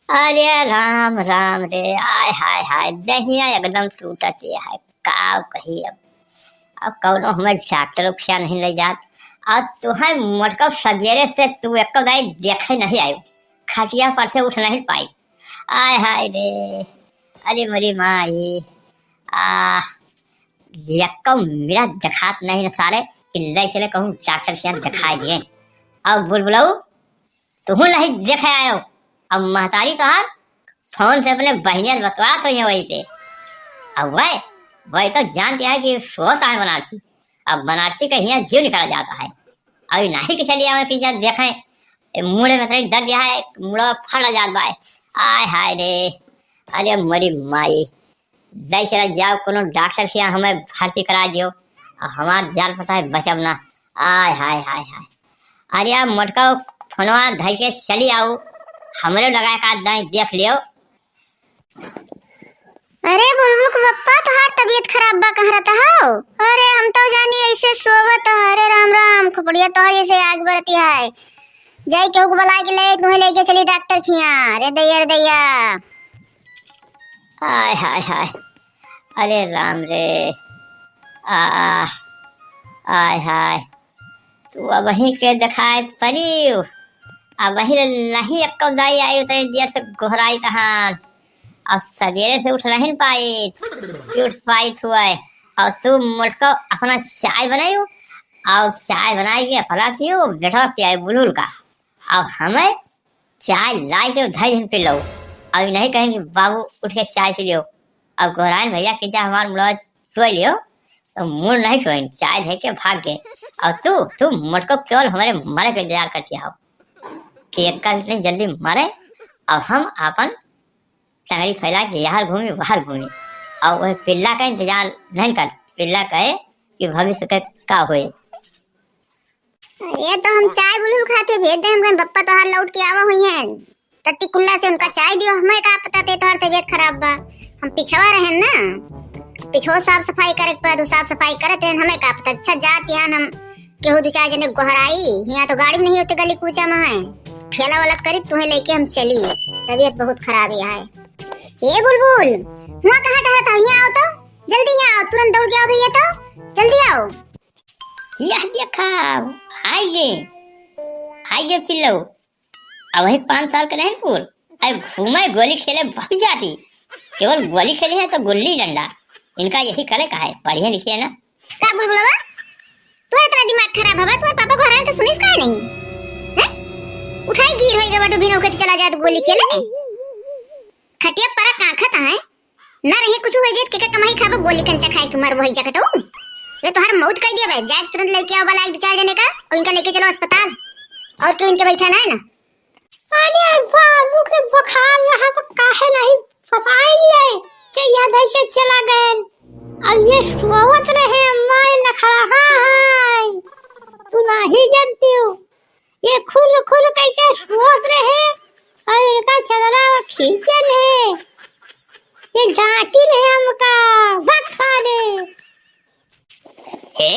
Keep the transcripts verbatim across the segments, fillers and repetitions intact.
अरे राम राम रे, आय हाय हाय, देहिया एकदम टूटत है, काव कही अब। अब कौनो हमें डॉक्टर उखिया नहीं ले जात। अब तुहे मोटका सवेरे से तू एको दाई देखे नहीं आयो, खटिया पर से उठ नहीं पाई। आय हाय रे, अरे मोरी माई, आ, यक्को मेरा देखात नहीं न सारे, कि ले चले कहूँ डॉक्टर से दिखाई दिए। अब बुलबुलऊ, तुहू नहीं देखे आयो। अब महतारी तोहार फोन से अपने बहिनिया से बतवात होइहैं वही से। अब वह, वही तो जानती है कि सोता है बनारसी। अब बनारसी का हियाँ जीव निकाला जाता है। अब नहीं कि चलिए हमें पीछे देखें, ए, मुड़े में तनी दर्द है, मुड़ा फट जात बा। आय हाय रे, अरे मोरी माई, जैसे जाओ कोनो डॉक्टर से हमें भर्ती करा दियो, आ हमार जान पता है बचब ना। आय हाय हाय हाय। अरे यार मोटका, फोनवा धर के चली आओ, हमरे लगा का दाई देख लियो। अरे बुलबुल के पप्पा, तोहार तबीयत खराब बा कह रहता हो? अरे हम तो जानी ऐसे सोवत। अरे राम राम, खोपड़िया तोहर जैसे आग बरती है। जाई केहू के बुला के ले, तुम्हें लेके चली डॉक्टर खिया। अरे दैया, अरे दैया। आय हाय हाय, अरे राम रे, आ, आय हाय, तू अबहीं के देखाए परी, अबहीं ले नहीं एक्को दाई आई, उतनी देर से गोहराई तहान, और सवेरे से उठ नहीं पाई, कि उठ पाई तू आए, और तू मोटको अपना चाय बनाई, और चाय बनाई के अपना पियो, बेटा पियाई बुलबुल का। अब हमें चाय लाई के धई दिन पी लो। अब नहीं कहें कि बाबू उठ के चाय पी लियो। अब गोहराइन भैया के जा हमार मुड़वा टोय लियो, तो मुड़ नहीं टोइन, चाय धई के भाग गए। अब तू, तू मोटको केवल हमारे मरे के इंतजार करती हो कि एक्का इतनी जल्दी मरे, अब हम अपन टंगड़ी फैला के यहाँ घूमी, वहाँ घूमी, और वह पिल्ला का इंतजार नहीं कर, पिल्ला कहे कि भविष्य के का होए। ये तो हम चाय बुलबुल खातिर भेज दे, हम कहें बप्पा तोहार लौट के आवा हुई हैं टट्टी कुल्ला से, उनका चाय दियो, हमें का पता ते तोहार तबीयत खराब बा। हम पिछवा रहन ना, पिछवा साफ सफाई करे के बाद उ साफ सफाई करत रहन, हमें का पता। अच्छा जात यहाँ हम केहू दो चार जने गोहराई, यहाँ तो गाड़ी नहीं होते गली कूचा में है, ठेला वाला करी तुम्हें लेके हम चली, तबीयत बहुत खराब है। ए बुलबुल, हुआ कहाँ टहरत हो? यहाँ आओ तो, जल्दी यहाँ आओ, तुरंत दौड़ के आओ भैया, तो जल्दी आओ। यह देखा, आइगे, आइगे पिल्लऊ। अब वही पाँच साल के नहीं पूर, अब घूमे गोली खेले बहुत जाती। केवल गोली खेली है तो गुल्ली डंडा, इनका यही करे का है, पढ़िए लिखिए ना। का बुलबुलवा? तोर इतना दिमाग खराब हवा, तोर पापा घर आए तो सुनिस काहे नहीं? हैं? उठाई गिर होई गवा डूबी नौके तो चला जाए तो गोली खेले। खटिया पर कांखत है, ना रही कुछ हो जाए, के, के कमाई खाबो, गोली कंचा खाए तू मर वही जकटो। ले तोहर मौत कर दिया बे, जाए तुरंत लेके आओ वाला एक दो चार जने का, और इनका लेके चलो अस्पताल। और क्यों इनके बैठा ना है ना? अरे बाबू के बुखार रहा तो काहे नहीं बताए लिए, चैया धई के चला गए। अब ये सोवत रहे, अम्मा ये नखड़ा है, तू नहीं जानती हो। ये खुर खुर करके सोवत रहे और इनका चदरा खींचन है, ये डांटी रहे हमका, भक सारे। हे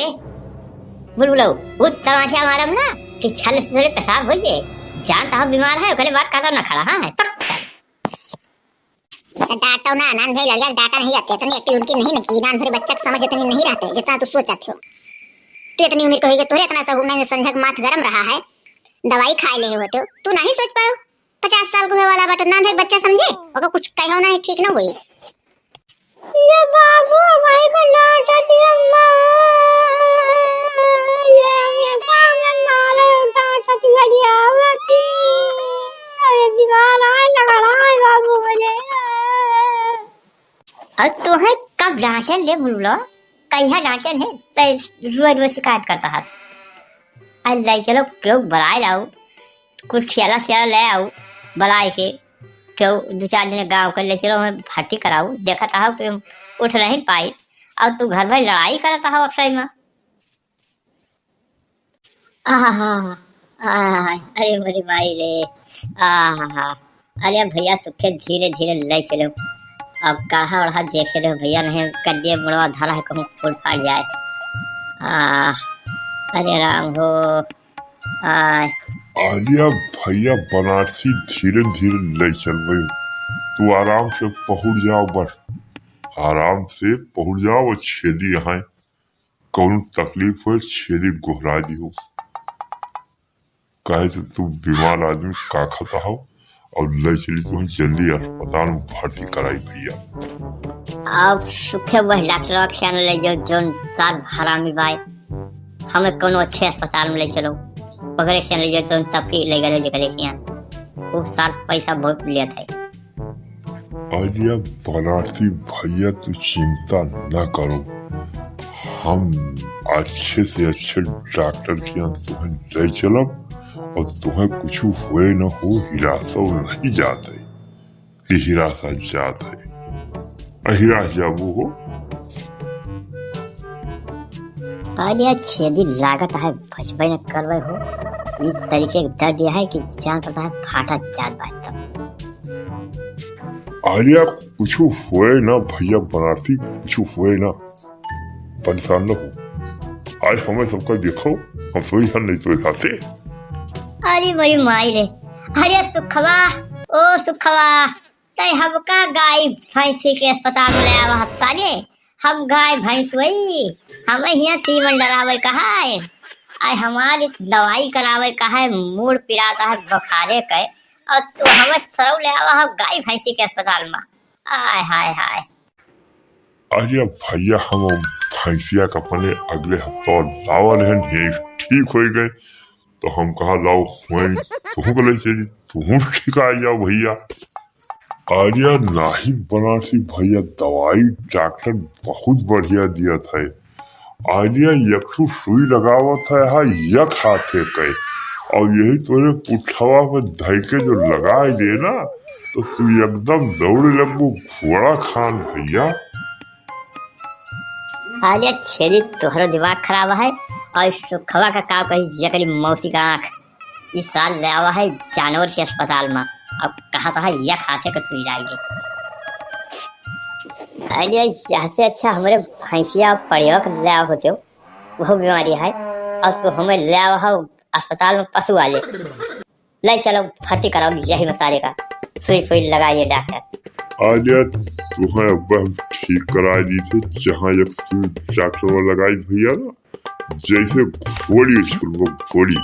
बुलबुलऊ, उस तमाचा मारब ना कि छल से तोरे पेशाब हो जाए। जान तो हम बीमार है, ओकरे बाद का तो नखड़ा है, पक। अच्छा, डांटो ना, नान भई लड़िया के डांटा नहीं जाते, इतनी एक्टिंग उनकी नहीं ना कि नान भई बच्चा के समझ इतनी नहीं रहते, जितना तू सोचत हो। तू इतनी उम्र के होई गई, तोरे इतना सहूर नहीं, संझक माथ गरम रहा है, दवाई खाए ले होते हो, तू नहीं सोच पायो। पचास साल के होए वाला बाटे, नान भई बच्चा समझे, ओकर कुछ कहो नहीं, ठीक ना होई। ये बाबू, भाई को डांटा दिया माँ, ये, ये बाबू मारे, डांटा दिया, ये आवती, अरे दीवार आए, लगा रहा है बाबू मुझे। अब तोहे कब डांटन रे बुलबुलवा? कहिया डांटन है? तै रोज रोज शिकायत करता है। अरे ले चलो, केहू बलाए लाओ, कुछ ठेला सेला ले आओ, बलाए के, केहू दो चार जने गाँव के ले चलो, हमें भर्ती कराओ, देखत हो कि हम उठ नहीं पाई, और तू घर भर लड़ाई करत हो अब सही में। आहा, आहा, अरे मोरी माई रे, आहा, अरे भैया सुखे धीरे धीरे ले चलो। अब काढ़ा ओढ़ा देखे रहो भैया, नहीं कद्दे मुड़वा धरा है, कहूँ फूट फाट जाए। आह, अरे राम हो, आह, आलिया भइया बनारसी धीरे धीरे लइ चलबे। तू आराम से पहुँच जाओ, बस आराम से पहुँच जाओ। और छेदी यहाँ कौन तकलीफ होए, छेदी गोहरा दिहो। काहे तो तू बीमार आदमी का खाता हो, और लइ चली तू जल्दी अस्पताल में भर्ती कराई भइया। अब सुखे वह डॉक्टर के यहाँ लइ जाओ, जौन सार भरामी बाय। हमें कौनो अच्छे अस्पताल में लइ चलो, ओकरे के यहाँ लइ जाओ, जौन सबके लइ गए जेकरे के यहाँ। वो सार पैसा बहुत लेत है। आलिया बनारसी भइया, तू चिंता न करो, हम अच्छे से अच्छे डॉक्टर के यहाँ तुहें लइ चलब और तुहें कुछ होए न हो, हिरासो नहीं जात है कि हिरासा जात है, आ हिरास जाबू हो। आलिया छेदी लागत है बचबे न करबे हो, ई तरीके के दर्द यह है कि जान पड़ता है फाटा जात बा एकदम। आलिया कुछ होए ना भइया बनारसी, कुछ होए ना, परेशान न हो। आज हमें सबका देखो, हम सोई हन नहीं तो साथे। अरे बड़ी माई रे, अरे सुखवा, ओ सुखवा, तै हमका गाय भैंसी के अस्पताल में ले आवा हस्ता रे। हम गाय भैंस वही, हमें हियाँ सीमन डरावे कहा है, आय हमारी दवाई करावे कहा है, मूड़ पिराता है बुखारे के, और तू हमें सरौ ले आवा हो गाय भैंसी के अस्पताल में। आय हाय हाय। अरे भइया, हम भैंसिया का अपने अगले हफ्ता लावल हन, ये ठीक हो गए, तो हम कहा लाओ वहीं तुहूँ को ले चली, तुहूँ ठीक आ जाओ भइया। अरे नाही बनारसी भइया, दवाई डॉक्टर बहुत बढ़िया दियत है। अरे एक ठो सुई लगावत है, हाँ, एक हाथे के, और यही तोरे पुठवा पे धइ के जो लगाए दे ना, तो तू एकदम दौड़े लगबू घोड़ा खान भइया। अरे छेदी, तोहरो दिमाग खराब है, और सुखवा का का कही, जेकरी मौसी का आँख। ई साल ले आवा है जानवर के अस्पताल में, अब कहा तो है एक हाथे के सुई लाग गई। अरे यहाँ से अच्छा हमरे भैंसिया पड़िया के ले आवा होते हो, वो बीमारी है, और तो हमें ले आवा हो अस्पताल में पशु वाले, ले चलो भर्ती कराओ यही में सारे का, सुई फुई लगाइए डॉक्टर। अरे तुहें अब हम ठीक करा दी थे, जहाँ एक सुई डॉक्टर वाला लगाई भइया ना, जैसे घोड़ी छुड़बो घोड़ी।